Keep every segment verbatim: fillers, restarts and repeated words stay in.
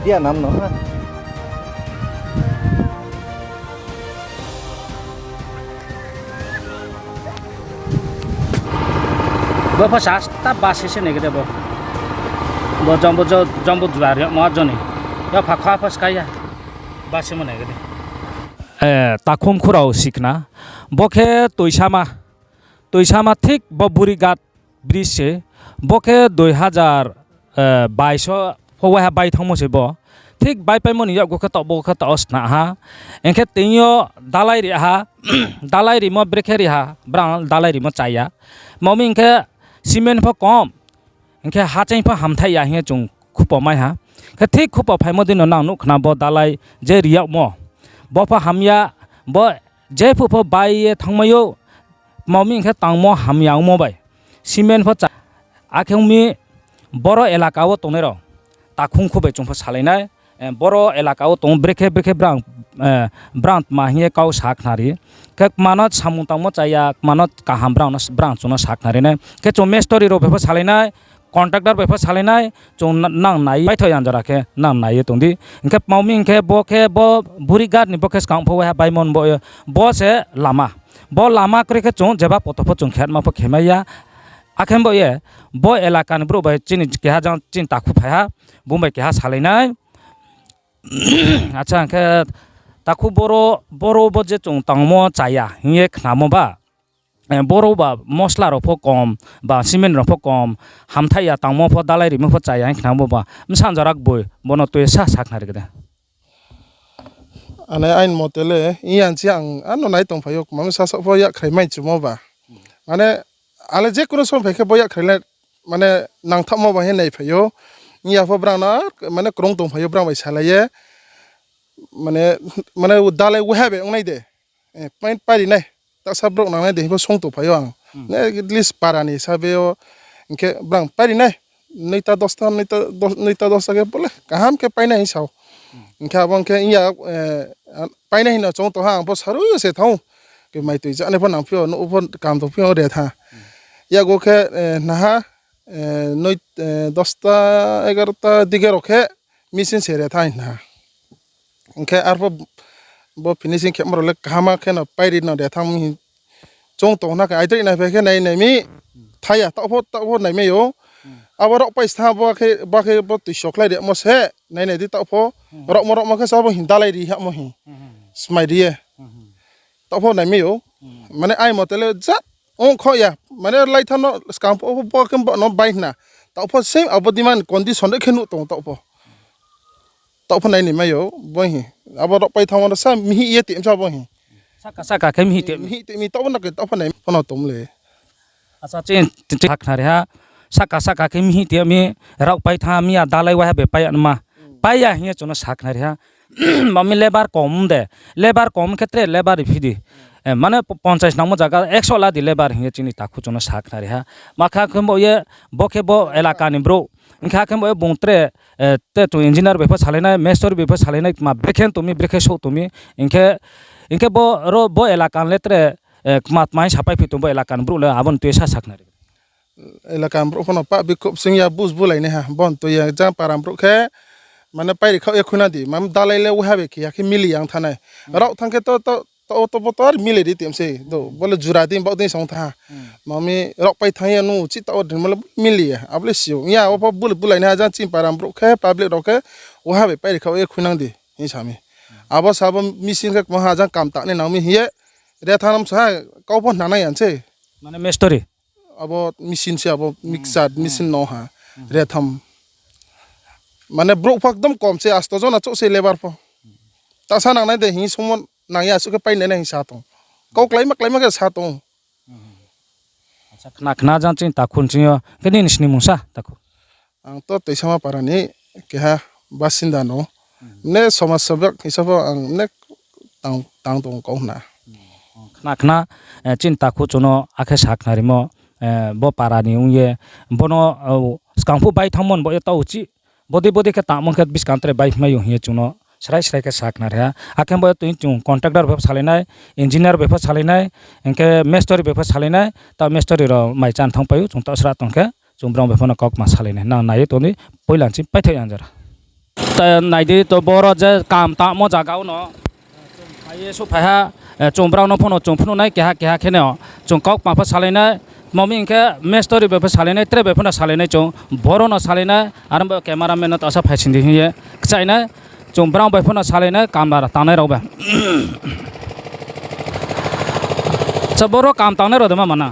Dia nam no ha. Bo pho sa sta bus se nai khe de bo. Bo jang bo jo-, jang bo juari mo joni. Yo pha kha pho skai ya. Bus se mo nai khe de. Eh, takhum khurao sikhna. Bo khe Toisama. Toisama thik bo Burighat bridge se, bo khe dui hazar, eh, bais o pho waiha bai thanngmo se bo. Thik baipaimo ni yakgu khe taoh bo khe taoh o sna ha. Hing khe tini yo dalai ri ha, dalai rimo brekhe ri ha, brang dalai rimo chaya. Mami hing khe cement pho kom, hing khe hacheing pho hamthai ya hing ye chung khupo mai ha. Khe thik khupo phaimo dei no nang nuh khna bo dalai je ri yagmo. Bo pho hamya, bo jephuh pho bai ye thanngmai ou, mami hing khe tangmo hamya ongmo bai. Cement pho cha, akhe ong mi boro elaka wo tongnai rao. Takhum khu bai chung pho salai nai, eh, boro elaka wo tong brekhe brekhe brang, eh, brang tma hing ye kau sa khnari. Khe kma no samung tangmo chaya, kma no kaham brang no, brang chung no sa khnari nai. Khe chung mestori rao bai pho salai nai, contractor bai pho salai nai, chung na-, nang nai, paitho yang jora khe nang nai ye tong di. Hing khe pmaomi hing khe bo khe bo Burighat ni bo khe skang pho waiha baimon bo, bo se lama. Bo lama kre khe chung jeba poto pho chung khetma pho khemai ya. Akhe bo ye, bo elaka ni brouh bai chini keha jang chini takhu phai ha, bung bai keha salai nai. Acha, hing khe takhu boro, boro bo je chung tangmo chaya hing ye khnamo ba, eh, boro ba mosla rao pho kom, ba cement rao pho kom, hamthai ya tangmo pho dalai rimo pho chaya hing khnamo ba, bsa jora gboi, bo no tui sa sa khnari khe de. Ane ain mote le, iyan si ang ano nai tongphai ou, kmami sasaoh pho yakhrai mai chumo ba. Mane, ale je kuno som phai khe bo yakhrai le, mane, nangthaohmo ba hing naiphai ou. Iya pho brang no, mane, krung tongphai ou, brang bai salai ye. Mane, mane, dalai waiha bai ongnai de. Eh, pai, pairi nai. Tasa brouh nangnai de hing pho song tongphai ou ang. At least para ni hisabe ou, hing khe brang pairi nai. Noita dosta, noita dos, noita dosta khe bole kaham khe painai hing sao. Hing khe abo hing khe iya, eh, painai hing no chung tong ha, ang pho sarui se thanng ou. Khe mai tui janai pho nangphi ou, nouh pho kam tongphi ou re tha. Yago khe, eh, naha, eh, noi, eh, dosta, egarota dige rao khe machine se re tha hing na. Hing khe arpho bo finishing khemo rao le kaham khe no pairi no re thanng mi hing chung tong na khe aidroih naiphai khe nai nai mi thaya, taoh pho, taoh pho naimai ou. Abo raohpai stha bo khe, bo khe bo tui sokhlai rimo se, nai nai di taoh pho. Raohmo raohmo khe sa bo hing dalai ri hamo hing. Smai ri ye. Taoh pho naimai ou. Mane ain mote le jat ong kho ya. Mane laitha no skang pho bo khe bo no bai hna. Taoh pho same abo demand condition de khe nuh tong taoh pho. Taoh pho nai ni mai ou, bo hing. Abo raohpai thanngmo no sa mihih ye tui msa bo hing. Saka saka khe mihih tui mi. Mihih tui mi taoh pho na khe taoh pho nai pho no tong le. Acha, chini, chini sa khnari ha. Saka saka khe mihih tui mi, raohpai thanng mi ya dalai waiha bai pai ya nma. Pai ya hing ye chung no sa khnari ha. Mami labour kom de. Labour kom khe tre labour ri phi di. Eh, mane po-, ponchais nangmo zaga ekso la di labour hing ye chini takhu chung no sa khnari ha. Ma kha khe bo ye, bo khe bo elaka ni brouh. Hing kha khe bo ye bung tre, eh, te chung engineer bai pho salai nai, mestori bai pho salai nai, kma brekhe tong mi, brekhe souh tong mi. Hing khe, hing khe bo ro, bo elaka ni le tre, eh, kma tma hing sapai phi tong bo elaka ni brouh le abo ni tui sa sa khnari. Elaka ni brouh pho no pah bikhub sing ya bus bulai nai ha. Bo ni tui ya jang para ni brouh khe, mane pairi khaoh ye khuina di. Mam dalai le waiha bai khe ya khe mili yang thanai. Raoh thanng khe to, to, to, to, bo to ar mili di tui mi se. Do, bo le jura dei, baoh dei song tha ha. Mami raohpai thanng ya nu, chih taoh o din mo le mili ya. Abo le si ou. Ya, abo pho bul-, bulai nai ha jang chini para ni brouh khe, public rao khe, waiha bai pairi khaoh ye khuinang di hing sa mi. Abo sa bo machine khe kma ha jang kam ta nai nang mi hing ye. Re thanng nam sa ha, kau pho hna nai ya se. Mane mestori? Abo machine se abo mixer machine no ha. Re tham. Mane brouh pho ekdom kom se, asto jona chouh se labour pho. Tasa nangnai de hing songmo nang ya, asuh khe painai nai hing sa tong. Kau kláima kláima khe sa tong. Acha, khna khna jang chini takhu ni sing yo. Khe nini snimung sa, takhu? Ang to Toisama para ni keha basinda no. Ne somaj sebok hisab pho ang ne tang, tang tong kau hna. Khna khna, eh, chini takhu chung no akhe sa khnarimo, eh, bo para ni ong ye, bo no, eh, skang phuh bai thanngmo ni bo ye taoh uchih, bodei bodei khe tangmo khe buskang tre bai mai ou hing ye chung no srai srai khe sa khnari ha. Akhe bo ye tui chung contractor bai pho salai nai, engineer bai pho salai nai, hing khe mestori bai pho salai nai, taoh mestori rao mai chá ni thanngpai ou, chung taoh sra tong khe, chung brao bai pho no kaukma salai nai, nang nai ye tong di, poila chini paithaoh yang jora. Nai di to, boro je kam tangmo zaga wo no, phai ye souhphai ha, chung brao no pho no chung phnuh nai keha keha khe no. Chung kaukma pho salai nai, tma mi hing khe mestori bai pho salai nai, tre bai pho no salai nai chung, boro no salai nai, aro bo cameraman no tasa phai sing di hing ye kchai nai, chung brao bai pho no salai nai, kam tangnai rao bai. Acha, boro kam tangnai rao de ma mana?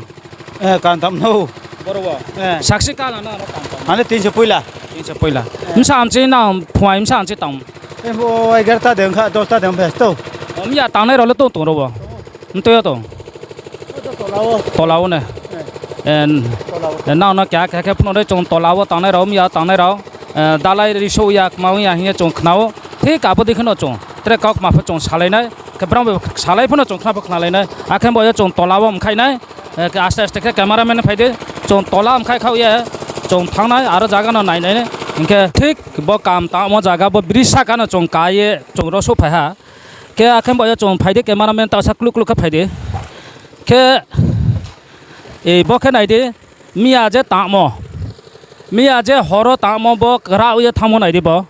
Kam tang no. Boro wo? Sakse kala na aro kam tang? Mane tin se poila. Tin se poila. Bsa amchi nang phuai bsa amchi tang? Bo egarota de ongkha, dosta de ongphi sto. Miya tangnai rao le tong tong ro bo? Mtoi yo tong? Tola wo ne. Nang no keha keha khe phnuh nai, chung tola wo tangnai rao, miya tangnai rao, dalai risouh ya, kma ong ya hing ye chung khna ou. Thik abo dei khe no chung tre kaukma pho chung salai nai. Khe brao bai salai pho no chung khna pho khnalai nai. Akhe bo ye chung tola wo mkhaih nai. Aste aste khe cameraman phai di. Chung tola mkhaih khaoh ye chung thanng nai, aro zaga no nai nai. Hing khe thik bo kam tangmo zaga bo bridge sahka no chung ka ye chung ro souhphai ha. Khe akhe bo ye chung phai di, cameraman tasa kluh kluh khe phai di. Khe, bo khe nai di, miya je tangmo, miya je hor wo tangmo bo raoh ye thanngmo nai di bo.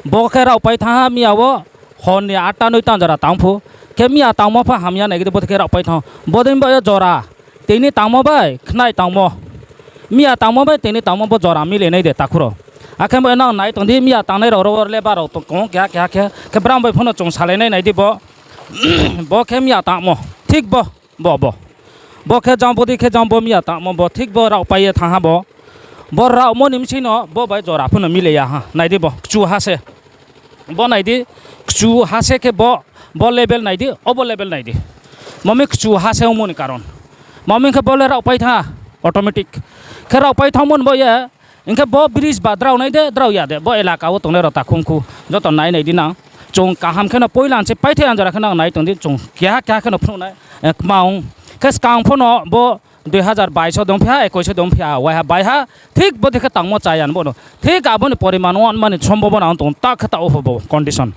Bo khe raohpai thanng ha miya wo, hor ni atta noita jora tang phuh. Khe miya tangmo pho hamya nai di, bo khe raohpai thanng. Bodei bo ye jora, tini tangmo bai khnai tangmo, miya tangmo bai tini tangmo bo jora mile nai de takhu rao. Akhe bo ye nang nai tong di, miya tangnai rao ro wo le ba rao tong keha keha khe, khe brao bai pho no chung salai nai nai di bo. Bo khe miya tangmo, thik bo, bo, bo. Bo khe jang bodei khe jang bo miya tangmo bo, thik bo raohpai ye thanng ha bo. Bo raohmo ni bsing no bo bai jora pho no mile ya ha, nai di bo, kchu ha se. Bo nai di, kchu ha se khe bo, bo level nai di, obo level nai di. Tma mi kchu ha se ongmo ni karon. Tma mi khe bo le raohpai thanng, automatic. Khe raohpai thanngmo ni bo ye, hing khe bo bridge ba drao nai de, drao ya de, bo elaka wo tongnai rao takhum khu, joto nai nai di nang. Chung kaham khe no poila se paithai anjora khe nang nai tong di, chung keha keha khe no phnuh nai, kma ong. Khe skang pho no bo dui hazar bais wo dongphi ha, ekush wo dongphi ha, waiha baiha, thik bodei khe tangmo chaya ni bo no. Thik abo ni poriman wo mani sombhobo nang tong, ta khe taoh wo pho bo condition.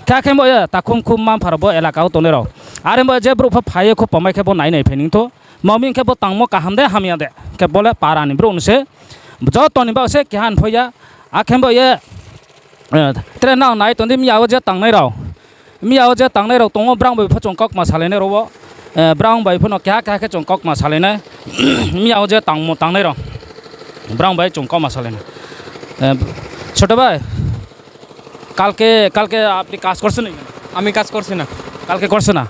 Khe akhe bo ye takhum khu mma-mpha rao bo elaka wo tongnai rao. Are bo je brouh pho phai ye khu pamai khe bo nai nai phai ni tho. Tma mi hing khe bo tangmo kaham de hamya de. Khe bo le para ni brouh no se. Joto ni baoh se keha ni pho ya. Akhe bo ye, tre nang nai tong di, miya wo je tangnai rao. Miya wo je tangnai rao tong ou, brao bai pho chung kaukma salai nai rao wo. Brao bai pho no keha keha khe chung kaukma salai nai. Miya wo je tangmo tangnai rao, brao bai chung kaukma salai nai. ছোট ভাই, কালকে, কালকে আপনি কাজ করছেন না? আমি কাজ করছি না। কালকে করছে না?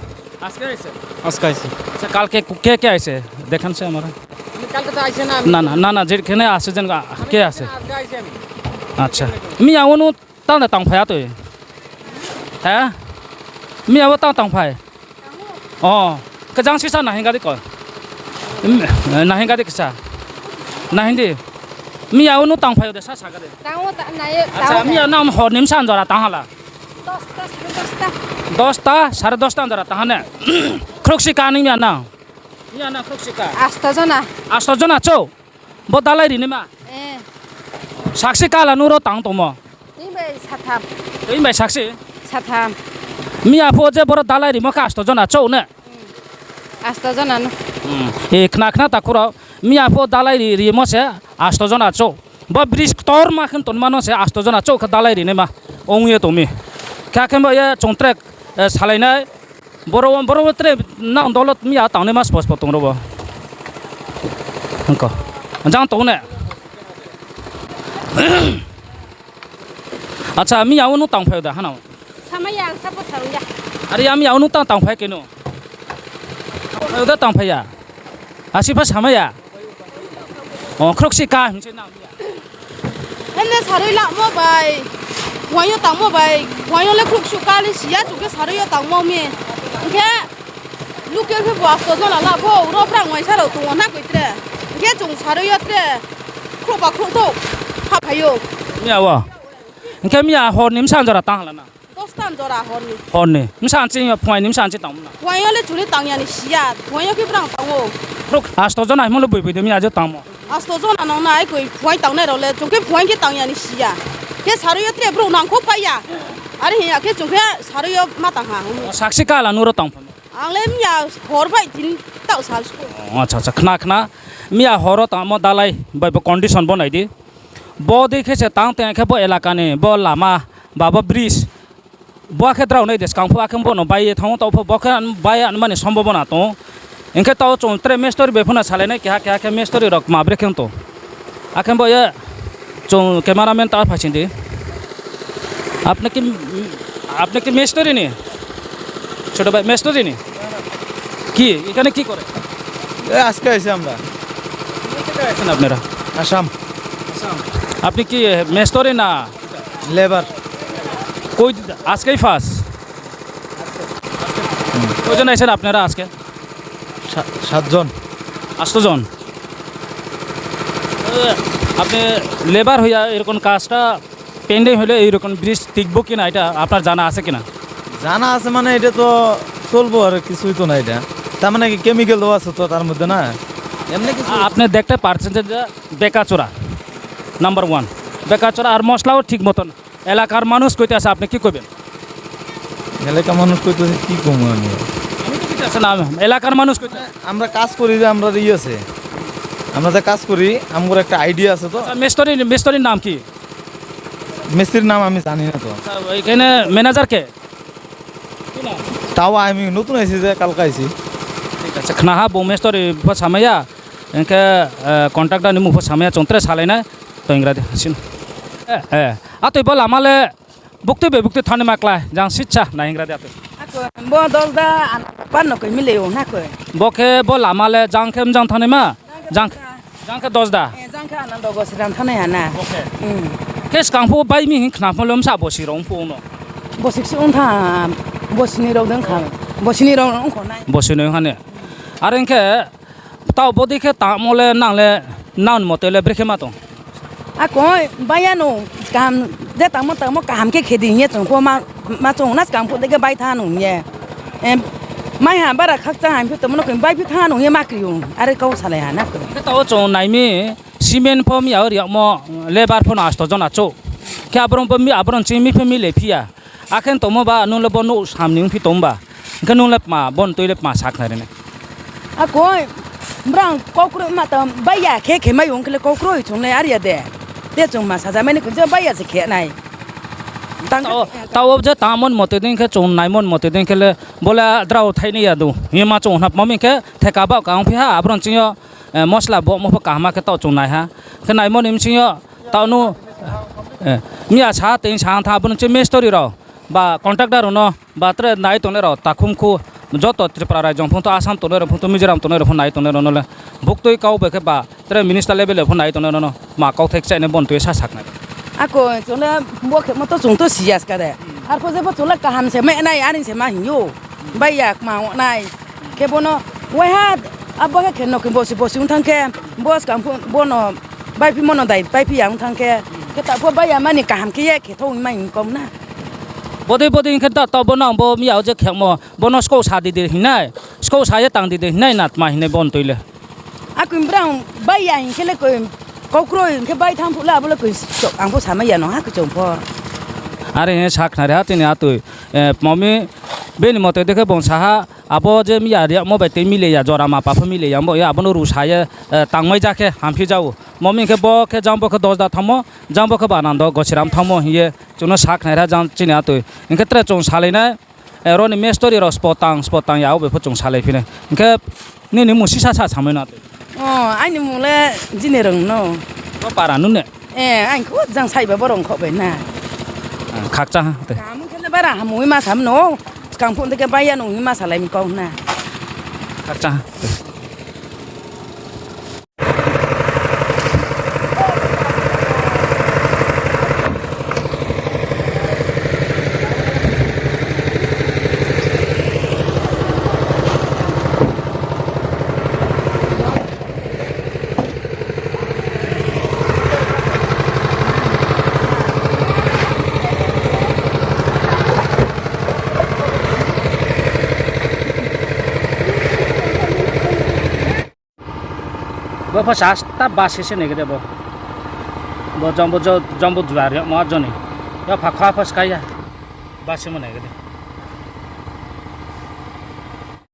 আজকে আইছে? আজকে আইছে। আচ্ছা, কালকে কে কে আইছে? দেখান সে আমরা। আমি কালকে তো আইছে না, আমি না, না, না, না, যেখানে আছে যেন, আমি কে আছে? আজকে আইছি আমি। আচ্ছা। মিয়া অনু tang de tangphai ya toi. He? Miya wo tang tangphai. O, khe jang sisa nahing gadi ko. Nahing gadi kisa. Nahing di. Miya wo nu tangphai yo de sasa gadi. Acha, miya nang hor ni bsa jora tang hala? Dosta, sare dosta jora tang ha ne? Khrouhsi ka ni miya nang? Miya nang khrouhsi ka. Asto jona. Asto jona chouh? Bo dalai ri naima? Sakse kala nung ro tang tongmo? Tini bai sakse? Miya pho je boro dalai rimo khe asto jona chouh ne? Khna khna takhu rao, miya pho dalai ri, rimo se asto jona chouh. Bo bridge ktorma khe tongma no se asto jona chouh khe dalai ri naima ong ye tong mi. Khe akhe bo ye chung tre salai nai. Boro, boro tre nang dolo miya tangnaima spo spo tong ro bo. Jang tong ne? Acha, miya wo nung tangphai da hano? Samai ya, ang sabo sarung ya. Are ya, miya wo nung tang tangphai keno? Tangphai da tangphai ya. Asi pha samai ya. O, khrouhsi ka hing se nang. Ene sarui lamo bai, phuaing yo tangmo bai, phuaing yo le khrouhsuh ka le si ya, chung khe sarui yo tangmo mi. Hing khe, local khe bo asto jona la pho, ro brang uaingsa rao tong ou na koi tre. Hing khe chung sarui yo tre, khrouhba khrouhtouh, ha phai ou. Miya wo? Hing khe miya hor ni bsa jora tang hala na? Dosta jora hor ni. Hor ni. Bsa ching yo phuaing ni bsa ching tangmo na? Phuaing yo le chuli tang ya ni si ya, phuaing yo khe brang tang ou. Asto jona himo le boi boi de miya je tangmo? Asto jona nang nai koi phuaing tangnai rao le, chung khe phuaing khe tang ya ni si ya. Khe sarui yo tre brouh nang kho pai ya. Are hing ya khe chung khe sarui yo ma tang ha. Sakse kala nung ro tang phai? Ang le miya hor bai tini taoh sal sku. Acha, acha, khna khna. Miya hor wo tangmo dalai bai bo condition bo nai di. Bo dei khe se tang teng khe bo elaka ni bo lama Babo bridge. Bo khe drao nai de skang pho, akhe bo no bai ye thanng ou, taoh pho bo khe bai ya mani sombhabona tong ou. Hing khe taoh chung tre mestori bai pho no salai nai, keha keha khe mestori rao kma bre khe tong. Akhe bo ye chung cameraman ta phaising di. আপনি কি, আপনি কি মিস্ত্রি নি? ছোট ভাই, মিস্ত্রি নি? কি, এখানে কি করে? এ, আজকে আইছি আমরা। কোথা থেকে আসেন আপনারা? আসাম। আসাম। আপনি কি, এ, মিস্ত্রি না? লেবার। কই, আজকেই ফার্স্ট? কয়জন আইছেন আপনারা আজকে? সা-, সাতজন। আটজন। এ, আপনি লেবার হইয়া এরকম কাজটা পেন্ডিং হইলে এইরকম ব্রিজ টিকবো কিনা, এটা আপনার জানা আছে কিনা? জানা আছে মানে, এটা তো চলবো, আর কিছুই তো না এটা। তার মানে কি, কেমিক্যাল দেওয়া আছে তো তার মধ্যে, না? এমনি কিছু আ-, আপনি দেখতে পারছেন যে, যে বেকাচোরা, নাম্বার ওয়ান, বেকাচোরা, আর মশলাও ঠিক মতন এলাকার মানুষ কইতে আছে, আপনি কি কইবেন? এলাকার মানুষ কইতেছে, কি কমু আমি? আমি তো কইতে আছে না, এলাকার মানুষ কইতে আছে। আমরা কাজ করি যে, আমরা ইয়ে আছে, আমরা তো কাজ করি, আমার একটা আইডিয়া আছে তো। আচ্ছা, মিস্ত্রি, মিস্ত্রির নাম কি? মিস্ত্রির নাম আমি জানি না তো। আচ্ছা, এখানে ম্যানেজার কে? কি নাম? তাও আমি নতুন আইছি যে, কালকে আইছি। ঠিক আছে, khna ha, bo মিস্ত্রি pho samaya, hing khe, A, contractor ni mmung pho samaya, chung tre salai nai, to hingra di, hasin. A, A, atoi bo lama le Buktui bai buktui thanngnaima klái, jang sitsa nai hingra di atoi. Ako, bo dos da, an, pan no koi mile o, na koi. Bo khe bo lama le jang khe mjang thanngnaima, jang, jang khe dos da. Eh, jang khe Anando Gosiram thanngnai ha na. Bo khe. Hmm. Khe skang pho bai mi hing khna pho le msa bosi rao ong pho no. Bosi kse ong tha, bosi ni rao deng kha, bosi ni rao ong kho nai. Bosi ni ong ha ne. Are ong khe, Taoh bodei khe tangmo le nang le, nang ni mote le brekhe ma tong? Ako, baiya no, kaham, je tangmo tangmo kaham khe khe di hing ye chung pho ma, ma chung na skang pho dei khe bai thanng nung hing ye. Em, mai ha bara khakchang ha phi tongmo no khe bai phi thanng nung hing ye ma kri ou, are kau salai ha na khe. Khe taoh chung nai mi, cement pho mi ya ri yagmo, labour pho no asto jon achouh. Khe aborong pho mi, aborong ching mi pho mi le phi ya. Akhe tongmo ba, nung le bo nouh sam ni ongphi tong ba. Hing khe nung le tma, bo ni tui le tma sakhnari nai. Akoi, brang kau kroi ma tang, baiya khe khe mai ong khe le kau kroi chung nai are ya de. Te chung ma saja mai ni khe je baiya se khe nai. Tang taoh, taoh je tangmo ni mote dei khe chung naimo ni mote dei khe le, bo le drao thai nai ya do. Hing ye ma chung hna pma mi khe, theka ba kang phi ha, aborong ching yo, eh, mosla bo mo pho kaham khe taoh chung nai ha. Khe naimo ni bsing yo, Taoh no, eh, miya sa tei sa tha, abo no che mistori rao, ba contractor rao no, ba tre nai tongnai rao, takhum khu, joto Tripura rajyo phung to, Assam tongnai rao phung to, Mizoram tongnai rao phung nai tongnai rao no le, buktui kau bai khe ba, tre minister level phung nai tongnai rao no, ma kauthai kchainai bo no tui sa saknai. Ako, chung le, bo khe mo to chung to siya ska de. Arphuh je bo chung le kaham se ma nai, ani se ma hing ou. Bai ya kma ong nai. Khe bo no, waiha, abo khe khe no khe bosi bosi ong thanng khe, bo skang pho, bo no, Baiphi mo no dai, baiphi ya ong thanng khe, khe taoh pho bai ya mani kaham khe ye khe thou hing mai hing kau na. Bodei bodei hing khe ta, taoh bo nang bo miya o je khemo, bo no skou sa di de hing nai, skou sa ye tang di de hing nai na tma hing nai bo no tui le. Akoi brang bai ya hing khe le koi, kau kroi hing khe bai thanng phuh le abo le koi, ang pho samai ya no ha koi chung pho. Are hing ye sa khnari ha tini atoi, eh, momi, bini mote de khe bung sa ha, Abo je miya riyagmo bai tei mile ya, jora ma pa pho mile ya, bo ya, abo no rusa ye, eh, tangmai ja khe hamphijao. Momi hing khe bo khe jang bo khe Dosda thanngmo, jang bo khe ba Anando Gosiram thanngmo hing ye chung no sa khnari ha jang chini atoi. Hing khe tre chung salai nai, eh, ro ni mestori rao sbo tang, sbo tang ya, o bai pho chung salai phi nai. Hing khe nini mmung sisa sa samai no atoi. O, aini mmung le Jini Rung no. Bo para nung ne? Eh, aini kho jang saiba bo rung kho bai na. Ah, khakchang ha tei. Kaham khe le bara hamui ma sam no. Skang phung de khe bai ya nung hing ma salai mi kau na. Khakchang ha tei. Bo pho sa sta bus se nai gede bo. Bo jang bo jo, jang bo juar ya ma joni. Ya pha kha pho skai ya. Bus se mo nai gede.